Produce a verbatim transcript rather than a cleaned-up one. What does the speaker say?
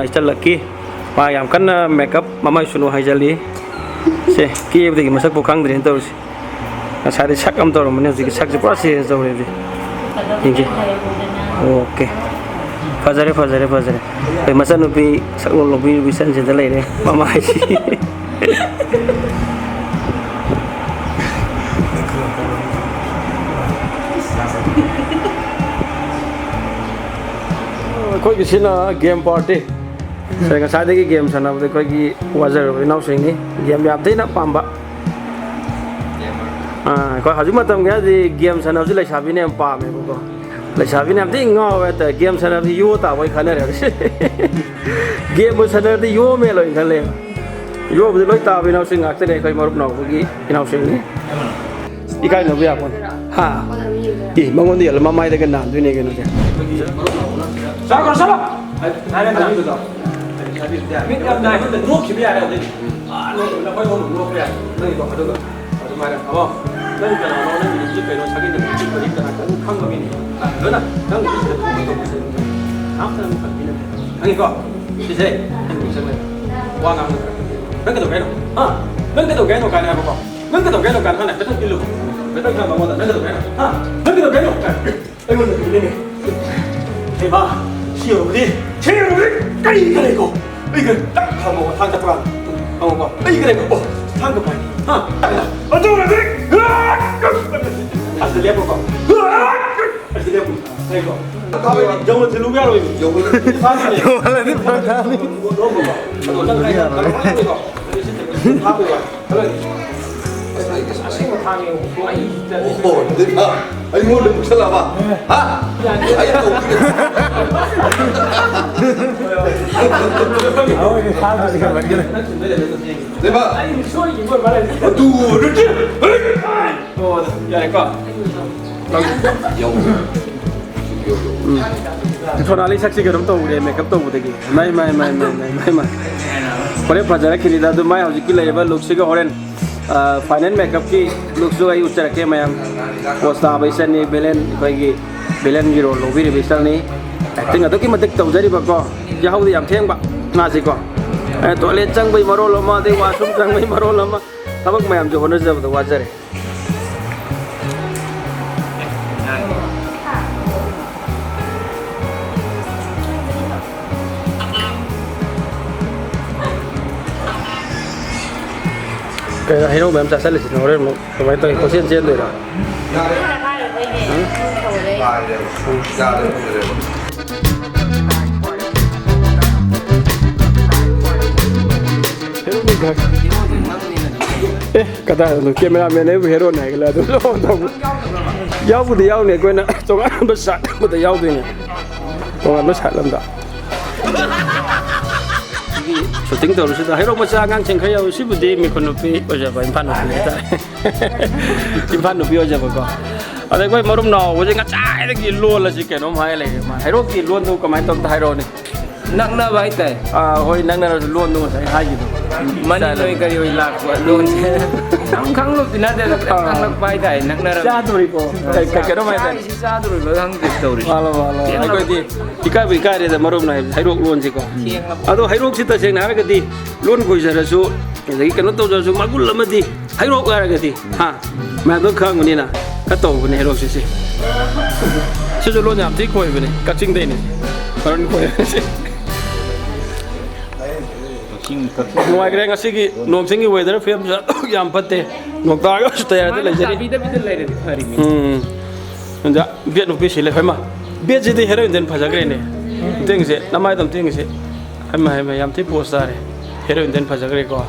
Easter ꯂꯛꯀꯤ, ꯃꯥ ꯌꯥꯝ ꯀꯟꯅ ꯃꯦꯀꯞ ꯃꯃꯥꯏ ꯁꯨꯅꯨ ꯍꯥꯏꯖꯜꯂꯤ꯫ ꯁꯦ, ꯀꯦꯕꯗꯒꯤ ꯃꯁꯛꯄꯨ ꯈꯪꯗ꯭ꯔꯦꯅ ꯇꯧꯔꯤꯁꯦ꯫ ꯉꯁꯥꯏꯗꯤ ꯁꯛ ꯑꯃ ꯇꯧꯔꯝꯕꯅꯦ, ꯍꯧꯖꯤꯛꯇꯤ ꯁꯛꯁꯦ ꯄꯨꯔꯥ ꯆꯦꯟꯖ ꯇꯧꯔꯦ ꯍꯧꯖꯤꯛ꯫ ꯌꯦꯡꯁꯤ꯫ ꯑꯣꯀꯦ꯫ ꯐꯖꯔꯦ, ꯐꯖꯔꯦ, ꯐꯖꯔꯦ꯫ ꯑꯩꯈꯣꯏ ꯃꯆꯟꯅꯨꯄꯤ ꯁꯛꯂꯣꯟ ꯂꯧꯕꯤꯔꯤꯕ ꯏꯆꯟꯁꯤꯗ ꯂꯩꯔꯦ ꯃꯃꯥꯏꯁꯤ꯫ ꯑꯩꯈꯣꯏꯒꯤꯁꯤꯅ ꯒꯦꯝ ꯄꯥꯔꯇꯤ꯫ ꯁꯦ, ꯉꯁꯥꯏꯗꯒꯤ ꯒꯦꯝ ꯁꯥꯟꯅꯕꯗ ꯑꯩꯈꯣꯏꯒꯤ ꯋꯥꯖꯔꯕ ꯏꯅꯥꯎꯁꯤꯡꯅꯤ꯫ ꯒꯦꯝ ꯌꯥꯝ ꯊꯤꯅ ꯄꯥꯝꯕ꯫ ꯑꯥ, ꯑꯩꯈꯣꯏ ꯍꯧꯖꯤꯛ ꯃꯇꯝꯒꯤ ꯍꯥꯏꯗꯤ ꯒꯦꯝ ꯁꯥꯟꯅꯕꯁꯤ ꯂꯩꯁꯥꯕꯤꯅ ꯌꯥꯝ ꯄꯥꯝꯃꯦꯕꯀꯣ꯫ ꯂꯩꯁꯥꯕꯤꯅ ꯌꯥꯝ ꯊꯤꯅ ꯉꯥꯎꯋꯦ ꯍꯥꯏꯇꯥꯔꯦ꯫ ꯒꯦꯝ ꯁꯥꯟꯅꯕꯁꯤ ꯌꯣ ꯇꯥꯕ ꯑꯣꯏ ꯈꯟꯅꯔꯦ ꯍꯧꯖꯤꯛ꯫ ꯒꯦꯝꯕꯨ ꯁꯥꯟꯅꯔꯗꯤ ꯌꯣ ꯃꯦꯟ ꯑꯣꯏꯅ ꯈꯜꯂꯦꯕ꯫ ꯌꯣꯕꯨꯗꯤ ꯂꯣꯏ ꯇꯥꯕ ꯏꯅꯥꯎꯁꯤꯡ ꯉꯥꯛꯇꯅꯦ, ꯑꯩꯈꯣꯏ ꯃꯔꯨꯞ ꯅꯥꯎꯕꯒꯤ ꯏꯅꯥꯎꯁꯤꯡꯅꯤ꯫ ꯏꯀꯥꯏꯅꯕ ꯌꯥꯄꯣꯟ꯫ ꯍꯥ? ꯑꯦ, ꯃꯉꯣꯟꯗ ꯌꯦꯜꯂ ꯃꯃꯥꯏꯗꯒ ꯅꯥꯟꯗꯣꯏꯅꯦ ꯀꯩꯅꯣꯁꯦ꯫ ꯆꯠꯂꯣ, ꯆꯠꯂꯣ! ꯃꯤꯠ ꯌꯥꯝ ꯅꯥꯏ꯫ ꯅꯣꯛꯈꯤꯕ ꯌꯥꯔꯦ ꯍꯧꯖꯤꯛ꯫ ꯑꯥ, ꯅꯣꯛ-, ꯅꯈꯣꯏ ꯑꯍꯨꯝ ꯅꯣꯛꯄ ꯌꯥꯏ꯫ ꯅꯪꯒꯤꯗꯣ ꯑꯗꯨꯒ ꯑꯗꯨꯃꯥꯏꯅ, ꯑꯃ, ꯅꯪ ꯀꯅꯥꯅꯣ? ꯅꯪꯒꯤ ꯃꯤꯡꯁꯦ ꯀꯩꯅꯣ? ꯁꯥꯒꯩ ꯅꯥꯇꯩ ꯃꯔꯤ ꯀꯅꯥ ꯀꯅꯥ ꯈꯪꯕ ꯃꯤꯅꯤ? ꯂꯣꯏꯅ ꯅꯪꯒꯤ ꯃꯤꯡꯁꯤꯗ ꯊꯣꯛꯄ ꯇꯧꯕꯁꯦ ꯑꯝꯇ ꯅꯪ ꯈꯪꯕꯤꯅꯕ꯫ ꯈꯪꯉꯤꯀꯣ? ꯁꯤꯁꯦ ꯅꯪꯒꯤ ꯃꯤꯡ ꯆꯪꯉꯦ꯫ ꯋꯥ ꯉꯥꯡꯕ ꯈꯔ ꯈꯪꯕꯤꯌꯨ꯫ ꯅꯪ ꯀꯩꯗꯧꯒꯦ ꯍꯥꯏꯅꯣ? ꯍꯥ? ꯅꯪ ꯀꯩꯗꯧꯒꯦ ꯍꯥꯏꯅꯣ ꯀꯥꯏꯅ ꯍꯥꯏꯕꯀꯣ? ꯅꯪ ꯀꯩꯗꯧꯒꯦ ꯍꯥꯏꯅꯣ ꯀꯥꯏꯅ ꯍꯥꯟꯅ ꯍꯥꯏꯐꯦꯠꯇꯪ ꯏꯜꯂꯨ꯫ ꯍꯥꯏꯐꯦꯠꯇꯪ ꯈꯔ ꯃꯉꯣꯟꯗ ꯅꯪ ꯀꯩꯗꯧꯒꯦ ꯍꯥꯏꯅꯣ? ꯍꯥ? ꯅꯪ ꯀꯩꯗꯧꯒꯦ ꯍꯥꯏꯅꯣ? ꯑꯩꯉꯣꯟꯗ ꯏꯜꯂꯤꯅꯦ꯫ ꯍꯩꯃꯥ, ꯁꯤ ꯌꯧꯔꯕꯗꯤ, ꯁꯤ ꯌꯧꯔꯕꯗꯤ ꯀꯔꯤ ꯀꯔꯤꯀꯣ? ꯑꯩ ꯀꯔꯤ ꯇꯛ ꯊꯝꯃꯣ, ꯊꯥꯡ ꯆꯠꯄ ꯀꯥꯟꯗ꯫ ꯊꯝꯃꯣꯀꯣ꯫ ꯑꯩ ꯀꯔꯤꯀꯣ? ꯑꯣ, ꯊꯥꯡꯒ ꯄꯥꯏ꯫ ꯍꯥ? ꯑꯗꯨ ꯑꯣꯏꯔꯗꯤ, ꯑꯁꯤꯗ ꯂꯦꯞꯄꯣꯀꯣ꯫ ꯑꯁꯤꯗ ꯂꯦꯞꯄꯣ꯫ ꯂꯩꯀꯣ꯫ ꯌꯧꯅ ꯊꯤꯜꯂꯨꯕ ꯌꯥꯔꯣꯏ꯫ ꯌꯧꯅ ꯊꯤꯜꯂꯨꯕ ꯌꯥꯔꯣꯏ꯫ ꯑꯗꯣ ꯅꯪ ꯀꯩꯅꯣ ꯌꯥꯔꯣꯏ꯫ ꯍꯥꯞꯄꯣꯏꯀꯣ꯫ ꯍꯥꯞꯄꯣꯏꯀꯣ꯫ ꯑꯁꯦꯡꯕ ꯊꯥꯡꯉꯦ꯫ ꯑꯣ, ꯑꯗꯨꯅ ꯑꯩꯉꯣꯟꯗ ꯃꯨꯛꯁꯜꯂꯕ? ꯍꯥ? ꯑꯩ ꯇꯧꯗꯣꯏꯅꯦ꯫ ꯑꯩꯈꯣꯏꯒꯤ ꯊꯥꯡꯁꯤꯗꯤ ꯈꯔ ꯃꯟꯒꯔꯦ꯫ ꯂꯩꯕ꯫ ꯑꯗꯨ ꯑꯣꯏꯔꯗꯤ꯫ ꯑꯣ, ꯌꯥꯔꯦꯀꯣ꯫ ꯌꯧ꯫ ꯎꯝ꯫ ꯁꯣꯅꯥꯂꯤ ꯁꯛꯁꯤ ꯀꯩꯅꯣꯝ ꯇꯧꯔꯦ ꯃꯦꯀꯞ ꯇꯧꯕꯗꯒꯤ꯫ ꯃꯥꯏ, ꯃꯥꯏ, ꯃꯥꯏ꯫ ꯍꯣꯔꯦꯟ ꯐꯖꯔꯛꯈꯤꯅꯤꯗ꯫ ꯑꯗꯨ ꯃꯥꯏ ꯍꯧꯖꯤꯛꯀꯤ ꯂꯩꯔꯤꯕ ꯂꯨꯛꯁꯤꯒ ꯍꯣꯔꯦꯟ, ꯑ, ꯐꯥꯏꯅꯦꯜ ꯃꯦꯀꯞꯀꯤ ꯂꯨꯛꯁꯨ ꯑꯩ ꯎꯠꯆꯔꯛꯀꯦ ꯃꯌꯥꯝ꯫ ꯄꯣꯁ ꯇꯥꯕ ꯏꯆꯟꯅꯤ, ꯚꯤꯂꯦꯟ, ꯑꯩꯈꯣꯏꯒꯤ ꯚꯤꯂꯦꯟꯒꯤ ꯔꯣꯜ ꯂꯧꯕꯤꯔꯤꯕ ꯏꯆꯟꯅꯤ꯫ ꯑꯦꯛꯇꯤꯡ ꯑꯗꯨꯛꯀꯤ ꯃꯇꯤꯛ ꯇꯧꯖꯔꯤꯕꯀꯣ꯫ ꯌꯥꯍꯧꯗꯤ ꯌꯥꯝ ꯊꯦꯡꯕ ꯃꯥꯁꯤꯀꯣ꯫ ꯑꯦ, ꯇꯣꯏꯂꯦꯠ ꯆꯪꯕꯩ ꯃꯔꯣꯜ ꯑꯃ, ꯑꯗꯩ ꯋꯥꯁꯔꯨꯝ ꯆꯪꯕꯩ ꯃꯔꯣꯜ ꯑꯃ꯫ ꯊꯕꯛ ꯃꯌꯥꯝꯁꯦ ꯍꯣꯠꯅꯖꯕꯗ ꯋꯥꯖꯔꯦ꯫ ꯀꯩꯅꯣ ꯍꯩꯅꯧ ꯃꯌꯥꯝ ꯆꯥꯁꯤꯜꯂꯤꯁꯤꯅ ꯍꯣꯔꯦꯟ ꯑꯃꯨꯛ ꯀꯃꯥꯏꯅ ꯇꯧꯔꯤ? ꯀꯣꯏꯆꯦꯟ ꯆꯦꯟꯗꯣꯏꯔꯣ? ꯍꯦꯔꯣꯅꯤ ꯈꯛ꯫ ꯑꯦ, ꯀꯗꯥꯏꯗꯅꯣ? ꯀꯦꯃꯦꯔꯥꯃꯦꯟ ꯑꯩꯕꯨ ꯍꯦꯔꯣꯅꯤ ꯍꯥꯏꯒꯠꯂꯦ ꯑꯗꯨ ꯂꯣꯟꯗ ꯑꯃꯨꯛ꯫ ꯌꯥꯎꯕꯨꯗꯤ ꯌꯥꯎꯅꯤ, ꯑꯩꯈꯣꯏꯅ ꯇꯣꯉꯥꯟꯕ ꯁꯥꯠ ꯑꯃꯗ ꯌꯥꯎꯗꯣꯏꯅꯦ꯫ ꯇꯣꯉꯥꯟꯕ ꯁꯥꯠ ꯑꯃꯗ꯫ ꯁꯤꯒꯤ ꯁꯨꯇꯤꯡ ꯇꯧꯔꯤꯁꯤꯗ ꯍꯩꯔꯣꯛ ꯃꯆꯥ ꯑꯉꯥꯡꯁꯤꯡ ꯈꯔ ꯌꯥꯎꯏ꯫ ꯁꯤꯕꯨꯗꯤ ꯃꯤꯈꯨꯟ ꯅꯨꯄꯤ ꯑꯣꯏꯖꯕ, ꯏꯝꯐꯥꯜ ꯅꯨꯄꯤ ꯍꯥꯏꯇꯥꯔꯦ꯫ ꯏꯝꯐꯥꯜ ꯅꯨꯄꯤ ꯑꯣꯏꯖꯕꯀꯣ꯫ ꯑꯗ ꯑꯩꯈꯣꯏ ꯃꯔꯨꯞ ꯅꯥꯎꯕꯁꯦ ꯉꯁꯥꯏꯗꯒꯤ ꯂꯣꯜꯂꯁꯤ ꯀꯩꯅꯣꯝ ꯍꯥꯏ ꯂꯩꯔꯦ꯫ ꯃꯥ ꯍꯩꯔꯣꯛꯀꯤ ꯂꯣꯟꯗꯨ ꯀꯃꯥꯏꯅ ꯇꯧꯗ ꯍꯥꯏꯔꯛꯑꯣꯅꯦ꯫ ꯅꯛꯅꯕ ꯍꯥꯏꯇꯥꯔꯦ꯫ ꯑꯥ, ꯍꯣꯏ, ꯅꯛꯅꯔꯁꯨ ꯂꯣꯟꯗꯣ ꯉꯁꯥꯏ ꯍꯥꯏꯈꯤꯕꯗꯣ꯫ ꯃꯅꯤꯡ ꯅꯣꯏ ꯀꯔꯤ ꯑꯣꯏ ꯂꯥꯛꯄ ꯂꯣꯟꯁꯦ ꯌꯥꯝ ꯈꯪꯂꯨꯕꯗꯤ ꯅꯠꯇꯦ, ꯑꯗꯣ ꯈꯤꯇꯪ ꯑꯥ꯫ ꯈꯪꯂꯛꯄ ꯍꯥꯏꯇꯥꯔꯦ, ꯅꯛꯅꯔꯕ꯫ ꯆꯥꯗꯣꯔꯤꯀꯣ꯫ ꯀꯩ-, ꯀꯩ-, ꯀꯩꯅꯣꯝ ꯍꯥꯏꯇꯥꯔꯦ꯫ ꯆꯥꯔꯤꯁꯤ ꯆꯥꯗꯣꯔꯤꯕ꯭ꯔꯥ ꯈꯪꯗꯦ ꯇꯧꯔꯤꯁꯦ꯫ ꯃꯥꯜꯂꯣ, ꯃꯥꯜꯂꯣ꯫ ꯊꯦꯡꯂꯕ-, ꯑꯩꯈꯣꯏꯗꯤ ꯏꯀꯥꯏꯕꯨ ꯏꯀꯥꯏꯔꯦꯗ ꯃꯔꯨꯞꯅ ꯍꯥꯏꯕ ꯍꯩꯔꯣꯛ ꯂꯣꯟꯁꯤꯀꯣ꯫ ꯊꯦꯡꯂꯕ-, ꯑꯗꯣ ꯍꯩꯔꯣꯛꯁꯤ ꯇꯁꯦꯡꯅ ꯍꯥꯏꯔꯒꯗꯤ ꯂꯣꯟ ꯈꯣꯏꯖꯔꯁꯨ, ꯑꯗꯒꯤ ꯀꯩꯅꯣ ꯇꯧꯖꯔꯁꯨ, ꯃꯒꯨꯟ ꯑꯃꯗꯤ ꯍꯩꯔꯣꯛ ꯍꯥꯏꯔꯒꯗꯤ, ꯍꯥ, ꯃꯌꯥꯝꯗꯣ ꯈꯪꯕꯅꯤꯅ ꯈꯔ ꯇꯧꯕꯅꯦ ꯍꯩꯔꯣꯛꯁꯤꯁꯦ꯫ ꯁꯤꯁꯨ ꯂꯣꯟ ꯌꯥꯝ ꯊꯤ ꯈꯣꯏꯕꯅꯦ, ꯀꯛꯆꯤꯡꯗꯩꯅꯦ꯫ ꯃꯔꯣꯟ ꯈꯣꯏꯕꯁꯦ꯫ ꯀꯛꯆꯤꯡ, ꯀꯛꯆꯤꯡ꯫ ꯅꯨꯡꯉꯥꯏꯈ꯭ꯔꯦ ꯉꯁꯤꯒꯤ ꯅꯣꯡ ꯆꯤꯡꯒꯤ weather ꯐꯤꯕꯝꯁꯦ ꯌꯥꯝ ꯐꯠꯇꯦ꯫ ꯅꯣꯡ ꯇꯥꯔꯒꯁꯨ ꯇꯌꯥꯔꯗ ꯁꯨꯃꯥꯏꯅ ꯂꯩꯖꯔꯤ꯫ ꯇꯥꯕꯤꯗꯕꯤꯗ ꯂꯩꯔꯗꯤ ꯐꯔꯤꯅꯤ꯫ ꯎꯝ꯫ ꯑꯗ ꯕꯦꯠ ꯅꯨꯄꯤ ꯁꯤ ꯂꯩ꯫ ꯍꯩꯃꯥ, ꯕꯦꯠꯁꯤꯗꯤ ꯍꯦꯔꯣꯏꯟꯗꯩꯅ ꯐꯖꯈ꯭ꯔꯦꯅꯦ꯫ ꯑꯝꯇ ꯌꯦꯡꯁꯦ, ꯅꯃꯥꯏꯗꯣ ꯑꯝꯇ ꯌꯦꯡꯁꯦ꯫ ꯍꯩꯃꯥ, ꯍꯩꯃꯥ, ꯌꯥꯝ ꯊꯤ ꯄꯣꯁ ꯇꯥꯔꯦ꯫ ꯍꯦꯔꯣꯏꯟꯗꯩꯅ ꯐꯖꯈ꯭ꯔꯦꯀꯣ꯫